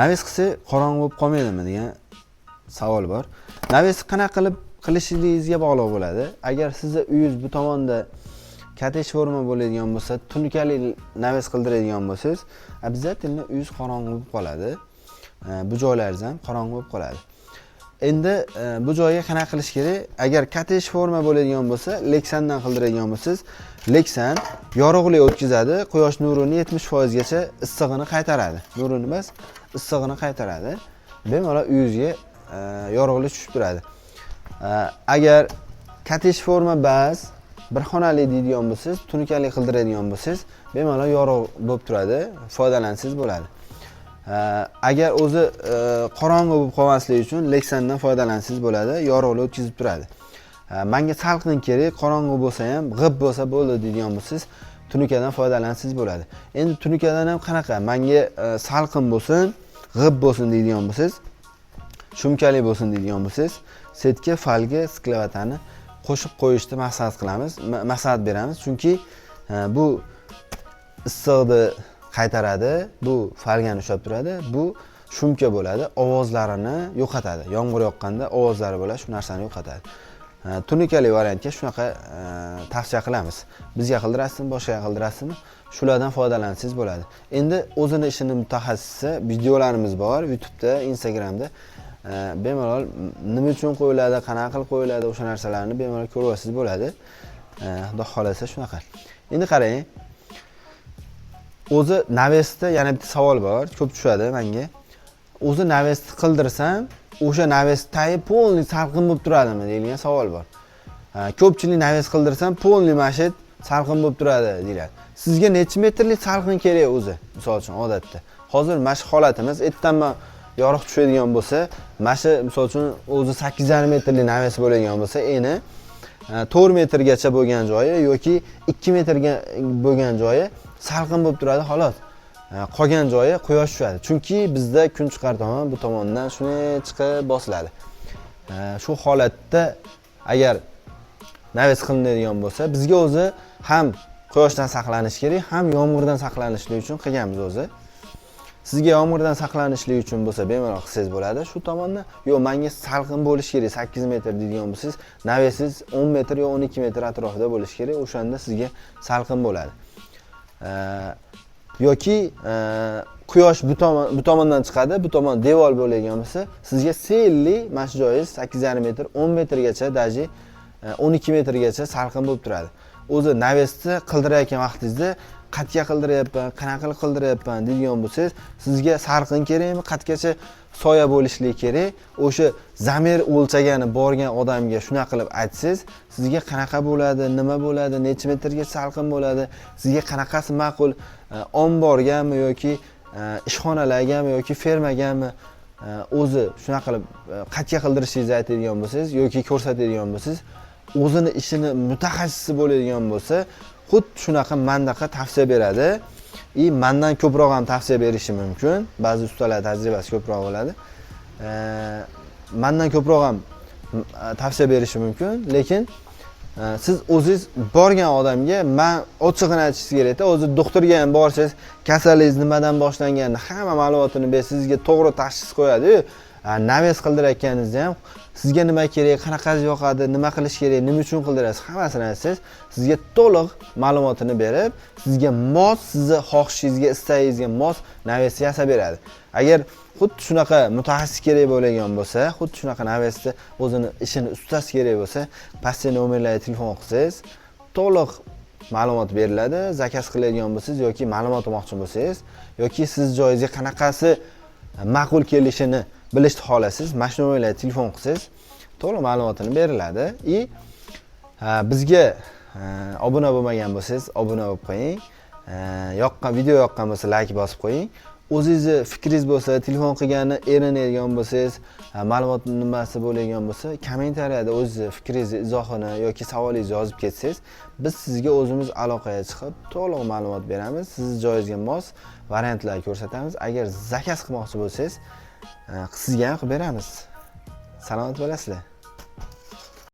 Навес qilsa qorong'i bo'lib qolmaydimi degan savol bor. Навес qanaqa qilib qilishingizga bog'liq bo'ladi. Agar sizni uyingiz bu tomonda коттедж forma bo'ladigan bo'lsa, tunukali навес qildiradigan bo'lsangiz, обязательно uyingiz qorong'i bo'lib qoladi. Bu joylaringiz ham qorong'i bo'lib qoladi. Endi bu joyga qanaqa qilish kerak? Agar коттедж forma bo'ladigan bo'lsa, leksandan qildiradigan bo'lsangiz, leksan yorug'lik o'tkazadi, quyosh nurini 70% gacha issig'ini qaytaradi. Nurini emas, issig'ini qaytaradi. Bemalol uyingizga yorug'lik tushib turadi. Agar коттедж forma bas, bir xonali deydigan bo'lsangiz, tunukali qildiradigan bo'lsangiz, bemalol yorug' bo'lib turadi, foydalansangiz bo'ladi. Agar o'zi qorong'i bo'lib qolmasligi uchun leksandan foydalansangiz bo'ladi, yorug'lik o'tkazib turadi. Manga salqin kerak, qorong'i bo'lsa ham, g'ib bo'lsa bo'ldi deydigan bo'lsangiz, tunukadan foydalansangiz bo'ladi. Endi tunukadan ham qanaqa? Manga salqin bo'lsin, g'ib bo'lsin deydigan bo'lsangiz, шумка li bo'lsin deydigan bo'lsangiz, сетка, фольга, стекловата ni qo'shib qo'yishni maslahat qilamiz, maslahat beramiz. Chunki bu issiqni qaytaradi, bu фольга ni ushlab turadi, bu шумка bo'ladi, ovozlarini yo'qotadi. Yomg'ir yoqqanda ovozlari bo'ladi, shu narsani yo'qotadi. Tunukali variantga shunaqa tavsiya qilamiz. Bizga qildirasizmi, boshqaga qildirasizmi, shulardan foydalansangiz bo'ladi. Endi o'zini ishini mutaxassisi videolarimiz bor YouTube'da, Instagramda. Bemalol nima uchun qo'yiladi, qanaqa qilib qo'yiladi, o'sha narsalarni bemalol ko'rib olsangiz bo'ladi. Xudo xohlasa, shunaqa. Endi qarang. O'zi навес da yana bitta savol bor, ko'p tushadi menga. O'zi навес ni qildirsam, o'sha навес tagi полный salqin bo'lib turadimi deyilgan savol bor. Ko'pchilik навес qildirsam, полный mana shu salqin bo'lib turadi deyiladi. Sizga necha metrlik salqin kerak o'zi? Misol uchun, odatda. Hozir mana shu holatimiz, ertanman yorug' tushadigan bo'lsa, mana shu, misol uchun, o'zi 8,5 metrlik навес bo'ladigan bo'lsa, eni 4 metrgacha bo'lgan joyi yoki 2 metrga bo'lgan joyi salqin bo'lib turadi, xolos. Qolgan joyi quyosh tushadi. Chunki bizda kun chiqar tomon bu tomondan shunday chiqib bosiladi. Shu holatda agar навес qilinadigan bo'lsa, bizga o'zi ham quyoshdan saqlanish kerak, ham yomg'irdan saqlanishlik uchun qilganmiz o'zi. Sizga yomg'irdan saqlanishlik uchun bo'lsa, bemalol qilsangiz bo'ladi shu tomondan. Yo'q, menga salqin bo'lishi kerak 8 metr deydigan bo'lsangiz, навес ingiz 10 metr yo 12 metr atrofida bo'lishi kerak, o'shanda sizga salqin bo'ladi. Yoki quyosh bu tomon, bu tomondan chiqadi, bu tomon devor bo'ladigan bo'lsa, sizga selli mana shu joyingiz 8,5 metr, 10 metrgacha, даже 12 metrgacha salqin bo'lib turadi. O'zi навес ni qildirayotgan vaqtingizda qayerga qildiryapman, qanaqa qilib qildiryapman deydigan bo'lsangiz, sizga salqin kerakmi, qayergacha soya bo'lishligi kerak, o'sha замер o'lchagani borgan odamga shunaqa qilib aytsangiz, sizga qanaqa bo'ladi, nima bo'ladi, necha metrga salqin bo'ladi, sizga qanaqasi ma'qul, omborgami yoki ishxonalargami yoki fermagami, o'zi shunaqa qilib qayerga qildirishingizni aytadigan bo'lsangiz yoki ko'rsatadigan bo'lsangiz, o'zini ishini mutaxassisi bo'ladigan bo'lsa, xuddi shunaqa mandaqa tavsiya beradi и mandan ko'proq ham tavsiya berishi mumkin. Ba'zi ustalar tajribasi ko'proq bo'ladi. Mandan ko'proq ham tavsiya berishi mumkin, lekin siz o'zingiz borgan odamga man ochig'ini aytishingiz kerakda. O'zi doktorga ham borsangiz, kasalligingiz nimadan boshlanganini hamma ma'lumotini bersa, sizga to'g'ri tashxis qo'yadiyu. Навес qildirayotganingizda ham sizga nima kerak, qanaqasi yoqadi, nima qilish kerak, nima uchun qildirasiz, hammasini aytsangiz, sizga to'liq ma'lumotini berib, sizga mos, sizni xohishingizga, istagingizga mos навес yasab beradi. Agar xuddi shunaqa mutaxassis kerak bo'ladigan bo'lsa, xuddi shunaqa навес ni o'zini ishini ustasi kerak bo'lsa, pastki nomerlarga telefon qilsangiz, to'liq ma'lumot beriladi. Заказ qiladigan bo'lsangiz yoki ma'lumot olmoqchi bo'lsangiz yoki siz joyingizga qanaqasi ma'qul kelishini bilishni xohlasangiz, mana shu nomerlarga telefon qilsangiz, to'liq ma'lumotini beriladi. И bizga obuna bo'lmagan bo'lsangiz, obuna bo'lib qo'ying. Yoqqan video yoqqan bo'lsa, layk bosib qo'ying. O'zingizni fikringiz bo'lsa, telefon qilgani erinadigan bo'lsangiz, ma'lumot nimasi bo'ladigan bo'lsa, kommentariyada o'zingizni fikringizni izohini yoki savolingizni yozib ketsangiz, biz sizga o'zimiz aloqaga chiqib, to'liq ma'lumot beramiz, sizni joyingizga mos variantlar ko'rsatamiz. Agar заказ qilmoqchi bo'lsangiz, sizga ham qilib beramiz. Salomat bo'lasizlar.